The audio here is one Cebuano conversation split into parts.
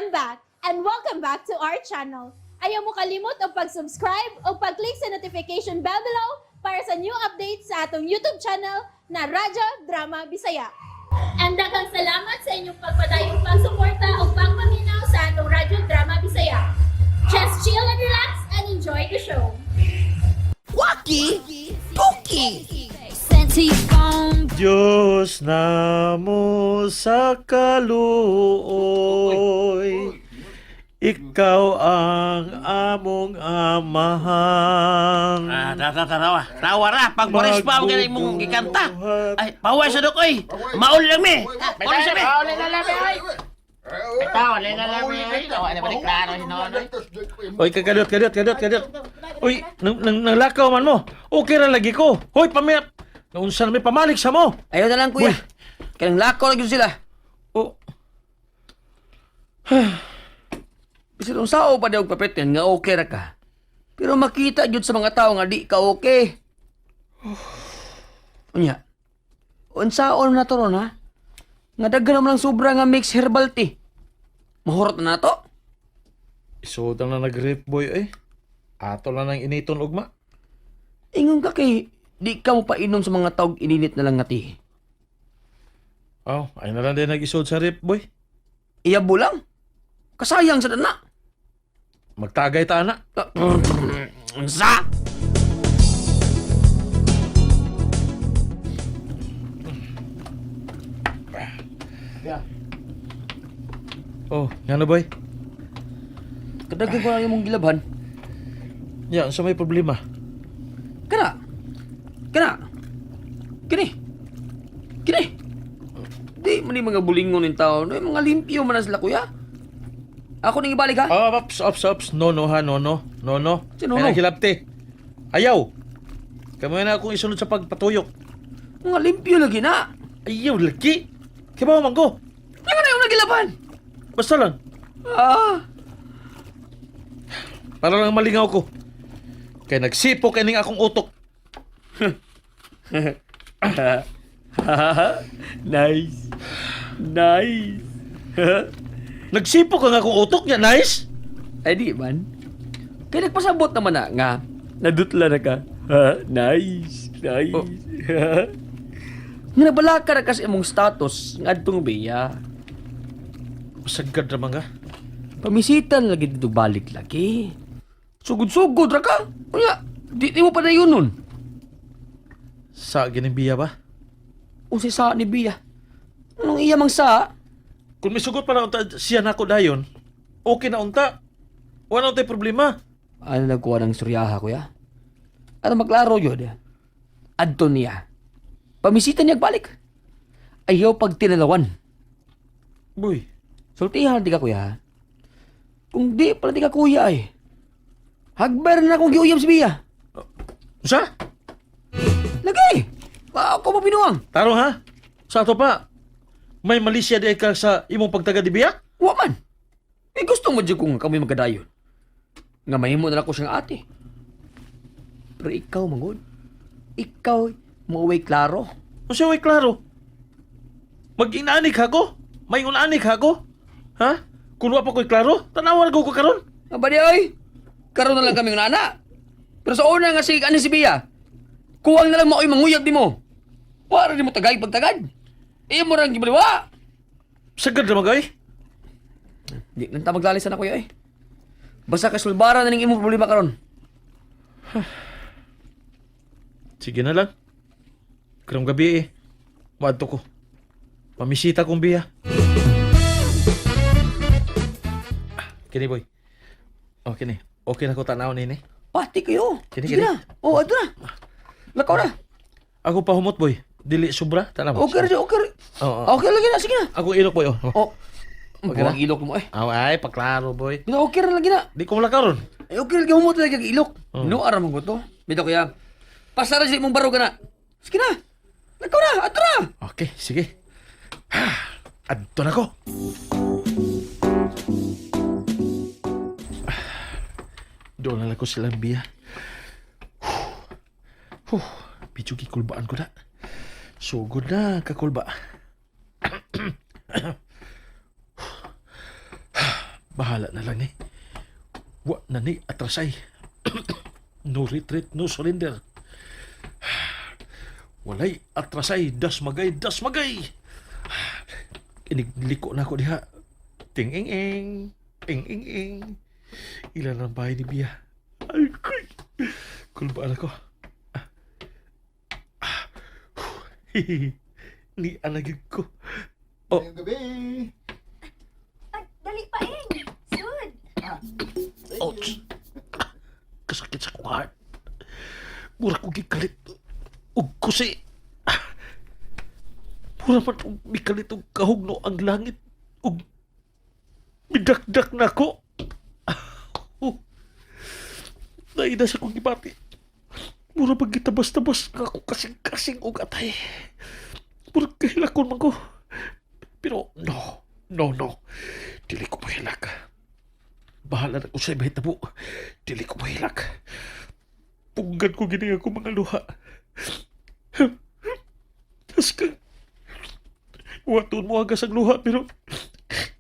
I'm back and welcome back to our channel. Ayaw mo kalimot og pag-subscribe o pag-click sa notification bell below para sa new updates sa atong YouTube channel na Radyo Drama Bisaya. And daghang salamat sa inyong pagpadayong pagsuporta o pagpaminaw sa atong Radyo Drama Bisaya. Just chill and relax and enjoy the show. Waki Tuki. Sent to your phone. Diyos namo sa kaluoy, ikaw ang among amahan. Ah, tara, tara, tara. Tawa ra, pag Boris pa ang galing mong gikanta. Ay, paway sa dokoy. Maul lang mi. Maul sa mi. Pauli na lang, ay! Pauli na lang, ay! Tawa na balik klaro si Nonoy. Oy, kagadot, kadot, kadot, kadot. Oy, nang nang lakaw man mo. Okay ra lagi ko. Hoy, pamit. Naunsa na may pamalik sa mo. Ayaw na lang, kuya. Uy. Kanang lakaw lagi sila. Oh, Bisan unsa pa daw papeten nga okay ra ka. Pero makita jud sa mga tao nga di ka okay. Unya. Unsaon na to ron ha? Nga daghan naman lang sobra nga mix herbal tea. Mahurot na nato. Isuod na nag-rip boy eh. Ato lang nang initon ugma. Ingon ka kay di ka mo painom sa mga taog ininit na lang nga tea. Oh, ay na lang din nag-isuod sa rip boy. Iyabo lang. Kasayang sa dana. Magtagay ta na. Unsa? Oh, ngano boy? Kadaghan ko lang imong gilabhan. Ya, unsa may problema? Kana. Kana. Kini. Kini. Di man ni mga bulingon ning tao, no? Mga limpyo man na sila, kuya. Ako ning ibalik ha. Ah, ups, ups, ups. No, no, ha, no, no. No, no. Sino Ay, no? naghilabti. Ayaw. Kamu na akong isunod sa pagpatuyok. Mga limpyo lagi na. Ayaw, lagi. Kibaw man ko. Nga na yung nagilaban. Basta lang. Ah. Para lang malingaw ko. Kay nagsipok ining akong utok. Nice. Nice. Nagsipok ang akong utok niya, nice? Ay di man. Kaya nagpasabot naman na nga nadutla na ka. Ha, nice. Nice. Oh. Nga nabalaka na kasi imong status ngadtong biya. Sagad naman ka. Pamisitan lagi dito balik lagi. Sugod-sugod ra ka. Unya, di mo pa na yun nun. Sa gining biya ba? Unsay sa ni Bia. Anong iya mang sa? Kung may sugot pa na unta siya nako dayon, okay na unta. Wala untay problema. Ano nagkuha ng suryaha, kuya? Ano maglaro yun? Adto niya. Pamisitan niya balik. Ayaw pag tinalawan. Boy, Sultihan di ka, kuya. Kung di pala di ka, kuya ay. Hagber na akong giuyam si Bia. Unsa? Lagi! Ako mo binuang. Tarong ha? Sa ato pa, may malisya di ka sa imong pagtaga di biya? Wa man. Eh gusto mo dyan kung kami magkadayon. Nga mahimo na lang ko siyang ate. Pero ikaw, mangod. Ikaw, mauwi klaro. Unsa way klaro? Mag-inaani ka ko? May unaani ka ko? Ha? Kung wa pa ko'y klaro, tanawan ko ko karon. Nga ba di ay? Karon na lang kami ng anak. Pero sa una nga si, ano si Bia, kuwang na lang maoy manguyab di mo. Wala di mo tagay pagtagad. Iyo mo rang gibaliwa. Sagad naman kay. Di nang ta maglalisan ako eh. Basta kasulbara na ning imong problema karon. Sige na lang. Karong gabi eh. Maadto ko. Pamisita kong biya. Ah, kini boy. Oh, kini. Okay na ko tanaw nini. Pati kayo. Kini, Sige kini. na. Oh, adto na. Lakaw na. Ako pahumot boy. Dili sobra tanaw. Okay ra, okay. ra. Oo. Okay lagi na, sige na. Ako ilok boy oh. Oh. Okay na? Buwang ilok mo eh. Aw, ay paklaro boy. Bitaw okay ra lagi na. Di ko mula karon. Ay, okay lagi humot lagi ang ilok. Oh. No aram mo to. Bitaw kuya. Pasara sa imong baro ka na. Sige na. Lakaw na, adto na. Okay, sige. Adto na ko. Doon na lang ko silang biya. Huh, medyo gikulbaan ko na. Sugod na, kakulba. Bahala na lang ni. Wa na ni atrasay. No retreat, no surrender. Walay atrasay, das magay, das magay. Inigliko na ako diha. Ting ing ing, ing ing ing. Ilan ang bahay ni Bia? Ay, kuy. Kulbaan ako. Ah. Ah. Hihihi. Ni anagig ko. Oh. Ngayong gabi. Ay, dali pa ing. Sud. Ouch! Kasakit sa kong heart. Mura kong gikalit. Ug kusi. Ah. Mura man og mikalit og kahugno ang langit. Ug midakdak na ko. Oh. Naida sa kong gibati. Mura pag gitabas-tabas nga ako kasing-kasing og atay. Mura kahilakon man ko. Pero no, no, no. Dili ko mahilak. Bahala na kung sa'y mahitabo. Dili ko mahilak. Punggan ko gini ako mga luha. Tas ka. Waton mo agas ang luha pero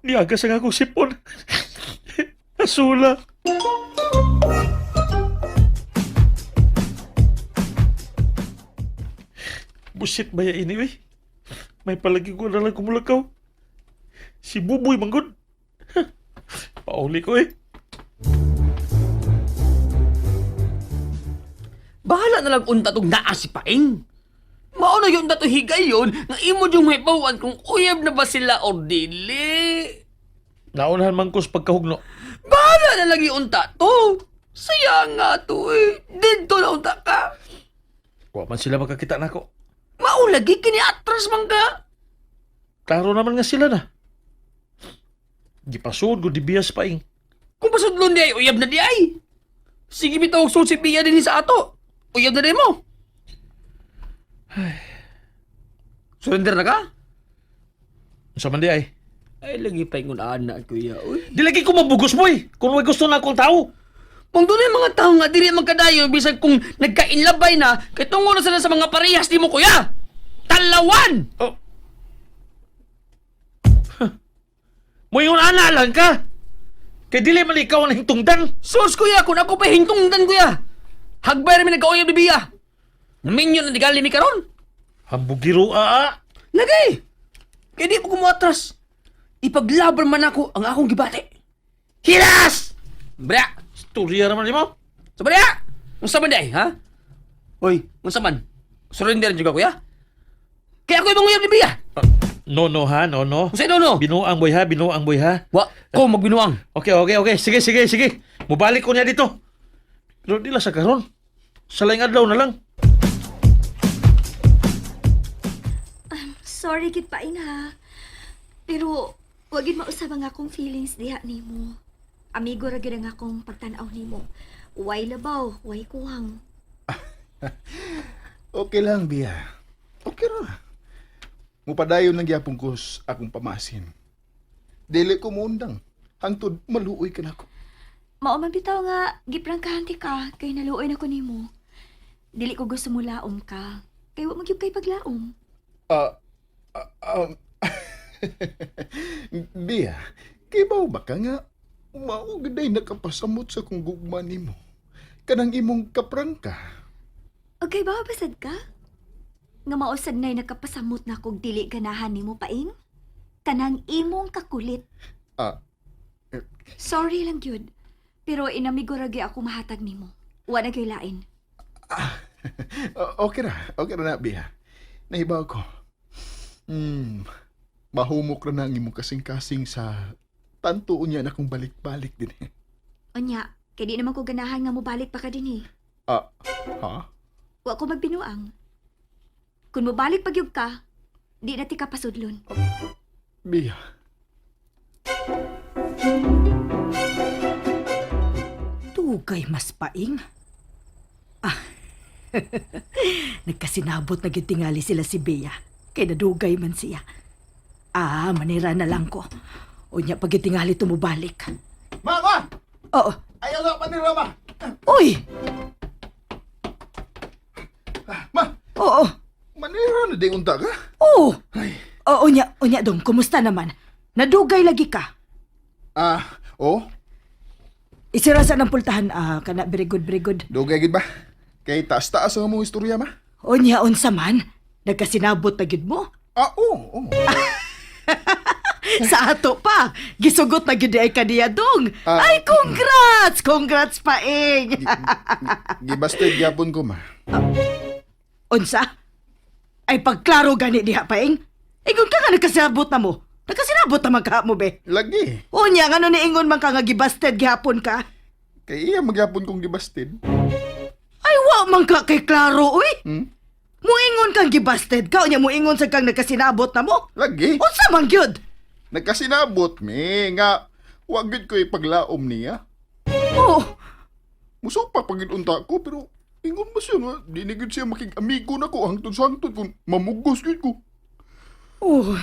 niagas ang akong sipon. Asula. Busit ba ya ini, wey? May palagi ko na lang kumulakaw. Si Buboy manggod. Pauli ko eh. Bahala na lang unta tong naa si Paing. Mao na yun dato higayon nga imo yung may bawan kung uyab na ba sila or dili. Naunahan man ko sa pagkahugno. Bahala na lagi unta to. Saya nga to eh. Dito na unta ka. Wa man sila makakita nako. Mao lagi kini atras man ka. Klaro naman nga sila na. Gipasod ko di biyas paing. Kung pasudlon di ay uyab na di ay. Sige bitaw og susi biya dinhi sa ato. Uyab na di mo. Ay. Surrender na ka? Unsa man di ay? Ay lagi pa ingon ana kuya. Uy. Di lagi ko mabugos boy. Kung may gusto na akong tao. Kung doon yung mga tao nga dili magkadayo bisag kung nagkainlabay na kay tungo na sila sa mga parehas nimo kuya. Talawan. Oh. Huh. Moingon ana lang ka. Kay dili man ikaw ang hintungdan. Sus kuya, kung ako pa hintungdan kuya. Hagbay ra mi nagkauyab ni Bia. Naminyo na digali mi karon. Hambugiro aa. Lagi. Kay di mo kumuatras. Ipaglaban man ako ang akong gibati. Hilas! Bra! Storya naman nimo. Sa bra! Unsa man day, ha? Hoy, unsa man? Surrender jud ka kuya? Kaya ako ibang uyab ni Bia. Ah, no no ha, no no. Unsa no no? Binuang boy ha, binuang boy ha. Wa ko magbinuang. Okay, okay, okay. Sige, sige, sige. Mubalik ko niya dito. Pero di lang sa karon. Sa laing adlaw na lang. Sorry gid paing ha. Pero wag gid mausab ang akong feelings diha nimo. Amigo ra gid ang akong pagtan-aw nimo. Way labaw, way kuwang. Okay lang, Bia. Okay ra. Mupadayon lang gyapon ko sa akong pamasin. Dili ko muundang. Hangtod maluoy ka nako. Mao man bitaw nga giprangkahan ti ka kay naluoy na ko nimo. Dili ko gusto mo laom ka. Kay wa magyud kay paglaom. Ah, ah, Bia, kibaw ba ka nga mao gyud nakapasamot sa kong gugma nimo. Kanang imong kaprangka. Okay ba basad ka? Nga mausad na'y nakapasamot na kog dili ganahan nimo paing? Kanang imong kakulit. Ah, Sorry lang gyud. Pero inamigo ra gyud ako mahatag nimo. Wa na gyud lain. Okay ra, okay ra na, Bia. Nahibaw ko. Mahumok ra na ang imong kasing-kasing sa tanto unya na kong balik-balik din. Unya, kay di naman ko ganahan nga mobalik pa ka dinhi. Ah, ha? Wa ko magbinuang. Kung mobalik pa gyud ka, di na ti ka pasudlon. Bia. Dugay mas paing. Ah, nagkasinabot na gyud tingali sila si Bea. Kay nadugay man siya. Ah, manira na lang ko. Unya pag gyud tingali tumubalik. Mama! Oo. Ayaw na panira, ma! Uy! Ma! Oo. Manira na di unta ka? Oo. Oo, unya, unya dong, kumusta naman? Nadugay lagi ka. Ah, Oh, Isira sa ng pultahan, ah, kana very good, very good. dugay gid ba? Kay taas-taas ang among istorya ma. Unya unsa man, nagkasinabot na gyud mo. Ah, oo, oo. Sa ato pa, gisugot na gyud ay kaniya dong. Ah. Ay, congrats! Congrats paing. Gibasted gyapon ko ma. Unsa? Ay pagklaro gani diha paing. Ingon ka nga nagkasinabot na mo. Nagkasinabot na man ka mo be. Lagi. Unya ngano ni ingon man ka nga gibasted gihapon ka. Kay iya magyapon kong gibasted. Ay wa man ka kay klaro uy. Hmm? Muingon kang gibasted ka unya muingon sa kang nagkasinabot na mo. Lagi. Unsa man gyud? Nagkasinabot mi nga wa gyud ko ipaglaom niya. Oh, Musupak pag unta ko pero ingon ba siya nga di ni gyud siya makig-amigo nako hangtod sa hangtod kung mamugos gyud ko. oh.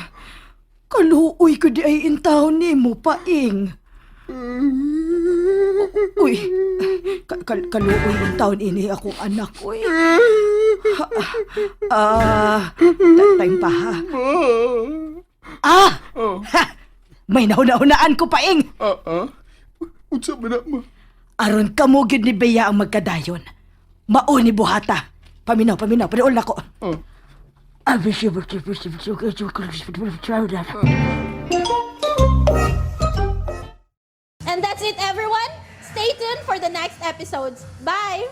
Kaluoy ko di ay intawon nimo paing. Uy, kaluoy intawon ini akong anak, uy. Ah, time pa ha. Ah! Oh. Ha! May nahuna-hunaan ko paing. Ah, ah. Unsa man na ma? Aron kamo gyud ni Bea ang magkadayon. Mao ni buhata. Paminaw, paminaw, paniol na ko. Oh. And that's it, everyone. Stay tuned for the next episodes. Bye!